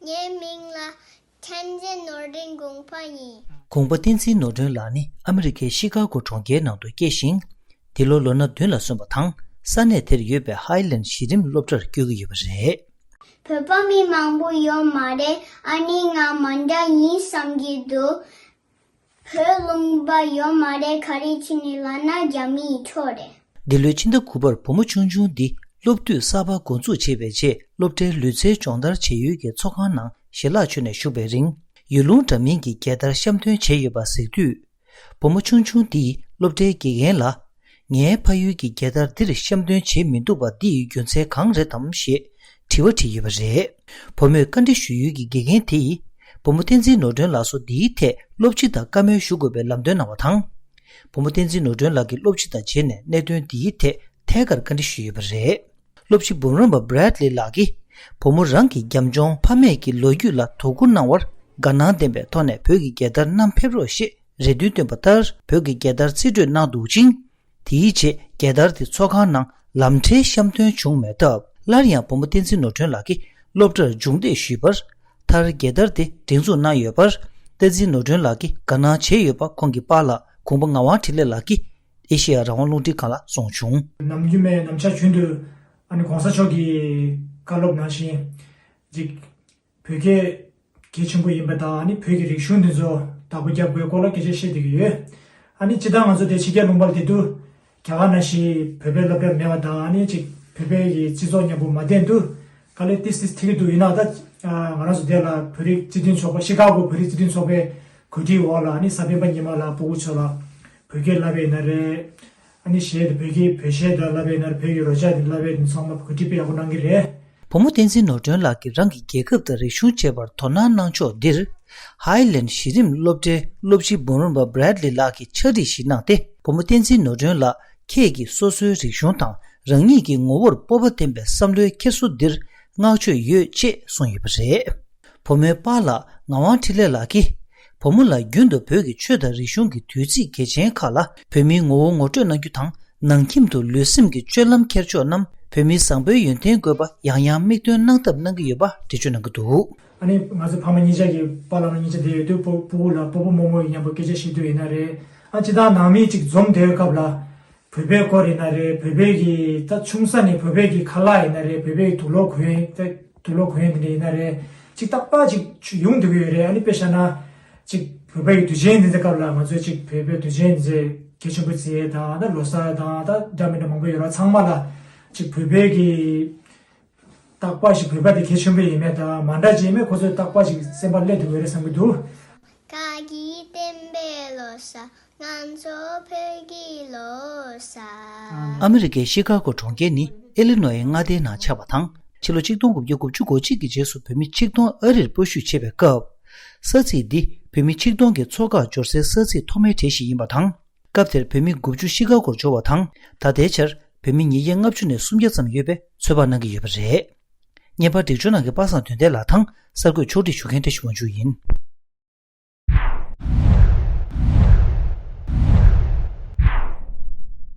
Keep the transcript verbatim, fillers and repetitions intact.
ངའི་མིང་ལ་བསྟན་འཛིན་ནོར་སྒྲོན་དགོངས་པ་ཡིན། དགོངས་པ་བསྟན་འཛིན་ནོར་སྒྲོན་ལགས་ནི་ཨ་མི་རི་ཀའི་ཤི་ཀ་གོ་གྲོང་ཁྱེར་ནང་དུ་སྐྱེས་ཤིང་། འདི་ལོ་ལོ་ན་བདུན་ལ་སོན་པ་དང་ས་གནས་དེར་ཡོད་པའི་ཧའི་ལེན་གཞི་རིམ་སློབ་གྲྭར་བསྐྱོད་ཀྱི་ཡོད་པ་རེད། བོད་པ་མི་མང་པོ་ཡོད་མ་རེད། ཨ་ནི་ང་མ་འདྲ་ཡིན་བསམ་གྱི་འདུག་བོད་ལུང་པ་ཡོད་མ་རེད། ག་རེ་བྱས་ནས་ལབ་ན་རྒྱ་མིའི་ཕྱོགས་རེད། འདི་ལོའི་ཕྱི་ཟླ་དགུ་པར་བུ་མོ་ཆུང་ཆུང་འདི་སློབ་དུས་གསར་པ་འགོ་འཛུགས་བྱས་པའི་རྗེས་སློབ་གྲྭའི་ལུས་རྩལ་སྦྱོང་བརྡར་བྱེད་ཡུལ་གྱི་ཚོགས་ཁང་ནང་ཞལ་ལག་མཆོད་ནས་བཞུགས་པའི་རིང་། ཡུལ་ལུང་འདྲ་མིན་གྱི་རྒྱལ་དར་བཤམས་སྟོན་བྱས་ཡོད་པ་གཟིགས་དུས། བུ་མོ་ཆུང་ཆུང་འདིས་སློབ་གྲྭའི་དགེ་རྒན་ལ། ངའི་ཕ་ཡུལ་གྱི་རྒྱལ་དར་འདིར་བཤམས་སྟོན་བྱེད་མི་འདུག་པ་འདིའི་རྒྱུ་མཚན་གང་རེད་དམ་ཞེས་དྲི་བ་དྲིས་ཡོད་པ་རེད། བུ་མོས་བཀའ་འདྲི་ཞུ་ཡུལ་གྱི་དགེ་རྒན་དེས། བུ་མོ་བསྟན་འཛིན་ནོར་སྒྲོན་ལགས་སུ་འདིའི་ཐད་སློབ་སྤྱི་དང་བཀའ་མོལ་ཞུ་དགོས་པའི་ལམ་སྟོན་གནང་བ་དང་། བུ་མོ་བསྟན་འཛིན་ནོར་སྒྲོན་ལགས་ཀྱིས་སློབ་སྤྱི་དང་མཇལ་ནས་གནད་དོན་འདིའི་ཐད་ཐད་ཀར་བཀའ་འདྲི་ཞུས་ཡོད་པ་རེད། སློབ་སྤྱི་འབུམ་རམས་པ་Bradley་ལགས་ཀྱིས། བུ་མོ་རང་གི་རྒྱབ་ལྗོངས་ཕ་མེས་ཀྱི་ལོ་རྒྱུས་ལ་དོ་ཁུར་གནང་བར་དགའ་སྣང་ལྡན་པའི་ཐོག་ནས་བོད་ཀྱི་རྒྱལ་དར་བསྣམས་ཕེབས་རོགས་ཞེས་རེ་འདུན་བཏོན་པ་ལྟར་བོད་ཀྱི་རྒྱལ་དར་རྩིས་སྤྲོད་གནང་འདུག་ཅིང་། དེའི་རྗེས་རྒྱལ་དར་དེ་ཚོགས་ཁང་ནང་ལམ་ཁྲལ་བཤམས་སྟོན་བྱུང་མེད་སྟབས། སླར་ཡང་བུ་མོ་བསྟན་འཛིན་ནོར་སྒྲོན་ལགས་ཀྱིས་སློབ་གྲྭར་མཇུག་འདེད་ཞུས་པར། མཐར་རྒྱལ་དར་དེ་སྒྲེང་འཛུགས་གནང་ཡོད་པར། བསྟན་འཛིན་ནོར་སྒྲོན་ལགས་ཀྱིས་དགའ་སྣང་བྱས་ཡོད་པ་ཁོང་གི་པཱ་ལགས་གུང་པ་ངག་དབང་འཕྲིན་ལས་ལགས་ཀྱིས་ཨེ་ཤེ་ཡ་རང་དབང་རླུང་འཕྲིན་ཁང་ལ་གསུངས་བྱུང་། ནམ་རྒྱུན་མའི་ནམ་ཞག་རྒྱུན་དུ་ཨ་ནི་གོང་ས་མཆོག་གི་བཀའ་སློབ་ནང་བཞིན་ཅིག་བོད་སྐད་གལ་ཆེན་པོ་ཡིན་པ་དང་། ཨ་ནི་བོད་ཀྱི་རིག་གཞུང་འདི་ཚོ་བདག་པོ་རྒྱབ་དགོས་སྐོར་ལ་སྐད་ཆ་བཤད་བསྡད་ཀྱི་ཡོད། ཨ་ནི་སྤྱིར་བཏང་ང་ཚོ་དེ་ཕྱི་རྒྱལ་ལུང་པར་བསྡད་དུས་རྒྱ་གར་ནང་བཞིན་བོད་པའི་སློབ་གྲྭ་མེད་པ་དང་། ཨ་ནི་ཅིག་བོད་པའི་གི་སྤྱི་ཚོགས་མཉམ་པོ་མ་བསྡད་དུས་དཀའ་ལས་ཏིས་ཏིས་ཐེབས་ཀྱི་འདུག་ཡིན་ནའང་ད་ང་རང་ཚོ་དེ་ལ་བོད་རིགས་སྤྱི་མཐུན་ཚོགས་པ། ཤི་ཀ་གོ་བོད་རིགས་སྤྱི་མཐུན་ཚོགས་པའི་གོ་སྒྲིག་འོག་ལ། ཨ་ནི་གཟའ་སྤེན་པ་ཉི་མ་ལ་སྤུ་གུ་ཚོ་ལ་བོད་སྐད་བསླབ་པ་ཡིན་ན་རེད། ཨ་ནི་གཞས་དང་བོད་སྐད། བོད་གཞས་དང་བསླབ་པ་ཡིན་ན་རེད། བོད་ཀྱི་རོལ་ཆ་དེ་བསླབ་པ་ཡིན་ན། ཚང་མ་གོ་སྒྲིག་དཔེ་ཡག་པོ་གནང་གི་རེད། བུ་མོ་བསྟན་འཛིན་ནོར་སྒྲོན་ལགས་ཀྱིས་རང་གི་རྒྱལ་ཁབ་དང་རིག་གཞུང་བཅས་པར་དོ་སྣང་གནང་ཕྱོགས་འདིར། ཧའི་ལེན་གཞི་རིམ་སློབ་གྲྭའི་སློབ་སྤྱི་འབུམ་རམས་པ་Bradley་ལགས་ཀྱིས་ཕྱག་བྲིས་ཤིག་གནང་སྟེ། བུ་མོ་བསྟན་འཛིན་ནོར་སྒྲོན་ལགས་ཁྱེད་ཀྱིས་སོ་སོའི་རིག་གཞུང་དང་རང་ཉིད་ཀྱི་ངོ་བོར་སྤོབས་པ་ལྡན་པའི་བསམ་བློའི་འཁྱེར་སོ་འདིར་བསྔགས་བརྗོད་ཡོད་ཅེས་གསུངས་ཡོད་པ་རེད། བུ་མོའི་པཱ་ལགས་ངག་དབང་འཕྲིན་ལས་ལགས་ཀྱིས། བུ་མོ་ལ་རྒྱུན་དུ་བོད་ཀྱི་ཆོས་དང་རིག་གཞུང་གི་དུས་ཚིགས་གལ་ཆེན་ཁག་ལ་བོད་མིའི་ངོ་བོ་ངོ་སྤྲོད་གནང་རྒྱུ་དང་། ནང་ཁྱིམ་དུ་ལུས་སེམས་ཀྱི་སྤྱོད་ལམ་འཁྱེར་ཕྱོགས་རྣམས་བོད་མིའི་བཟང་པོའི་ཡོན་ཏན་དགོས་པ་ཡང་ཡང་མིག་སྟོན་གནང་ཐབས་གནང་གི་ཡོད་པ་འགྲེལ་བརྗོད་གནང་གི་འདུག་ཨ་ནི་ང་ཚོ་ཕ་མ་གཉིས་ཆ་གི་པཱ་ལགས་གཉིས་ཆ་བསྡད་ཡོད་དུས། སྤུ་སྤུ་གུ་ལ་སྤོ་བོ་རྨོ་མོ་ཡིས་མཉམ་པོ་སྐད་ཆ་བཤད་དུས་ཡིན་ན་རེད། ཨ་སྤྱིར་བཏང་ནང་མི་གཅིག་འཛོམས་བསྡད་པའི་སྐབས་ལ། བོད་པའི་སྐོར་ཡིན་ན་རེད། བོད་པའི་གི་ད་ཆུང་ས་ནས་བོད་པའི་གི་ཁ་ལག་ཡིན་ན་རེད། བོད་པའི་གི་དུག་ལོག་གོན་ད་དུག་ལོག་གོན་དེ་འདྲ་ཡིན་ན་རེད། ཅིག་རྟག་པར་ཅིག་ཡོང་བསྡད་ཀྱི་ཡོད་རེད། ཨ་ནི་དཔེ་བཞག་ན་ཅིག་བོད་པའི་གི་དུས་ཆེན་འདི་འདྲའི་སྐབས་ལ་ང་ཚོས་ཅིག་བོད་པའི་དུས་ཆེན་འདི་ཚོ་གལ་ཆེན་པོ་བརྩི་ཡས་དང་། ད་ལོ་གསར་དང་ད་འདྲ་མི་འདྲ་མང་པོ་ཡོད་ར། ཚང་མ་ལ་ཅིག་བོད་པའི་གི་རྟག་པར་ཞིག་བོད་པ་དེ་གལ་ཆེན་པོ་ཡིན་མེད་དང་། མ་འདྲ་ཅིག་ཡིན་མེད་ཁོ་ཚོའི་རྟག་པར་ཞིག་སེམས་པ་སླེབས་བསྡད་ཀྱི་ཡོད་རེད་བསམ་གྱི་འདུག་བོད་ཀྱི་བསྟན་པའི་ལོ་གསར། ང་ཚོ་བོད་ཀྱི་ལོ་གསར། ཨ་མི་རི་ཀའི་ཤི་ཀ་གོ་གྲོང་ཁྱེར་ནི་ཨེ་ལི་ནོའི་མངའ་སྡེའི་ནང་ཆགས་པ་དང་། ཕྱི་ལོ་ཆིག་སྟོང་དགུ་བརྒྱ་དགུ་བཅུ་གོ་གཅིག་གི་རྗེས་སུ་བོད་མི་ཆིག་སྟོང་ཨ་རིར་སྤོ་བཞུད་བྱས་པའི་སྐབས། ས་ཚིགས་འདི་བོད་མི་ཆིག་སྟོང་གི་འཚོ་ཁ་འབྱོར་སའི་ས་ཚིགས་ཐོག་མའི་གྲས་ཤིག་ཡིན་པ་དང་། སྐབས་དེར་བོད་མི་དགུ་བཅུ་ཤི་ཀ་གོར་འབྱོར་བ་དང་། ད་ལྟའི་ཆར་བོད་མི་ཉིས་བརྒྱ་ལྔ་བཅུ་ནས་སུམ་བརྒྱ་ཙམ་ཡོད་པའི་ཚོད་དཔག་གནང་གི་ཡོད་པ་རེད། བརྙན་པར་སྒྲིག་སྦྱོར་གནང་མཁན་པ་སངས་དོན་ལྡན་ལགས་དང་གསར་འགོད་ཕྱོགས་སྒྲིག་ཞུ་མཁན་བཀྲ་ཤིས་དབང་ཕྱུག་ཡིན།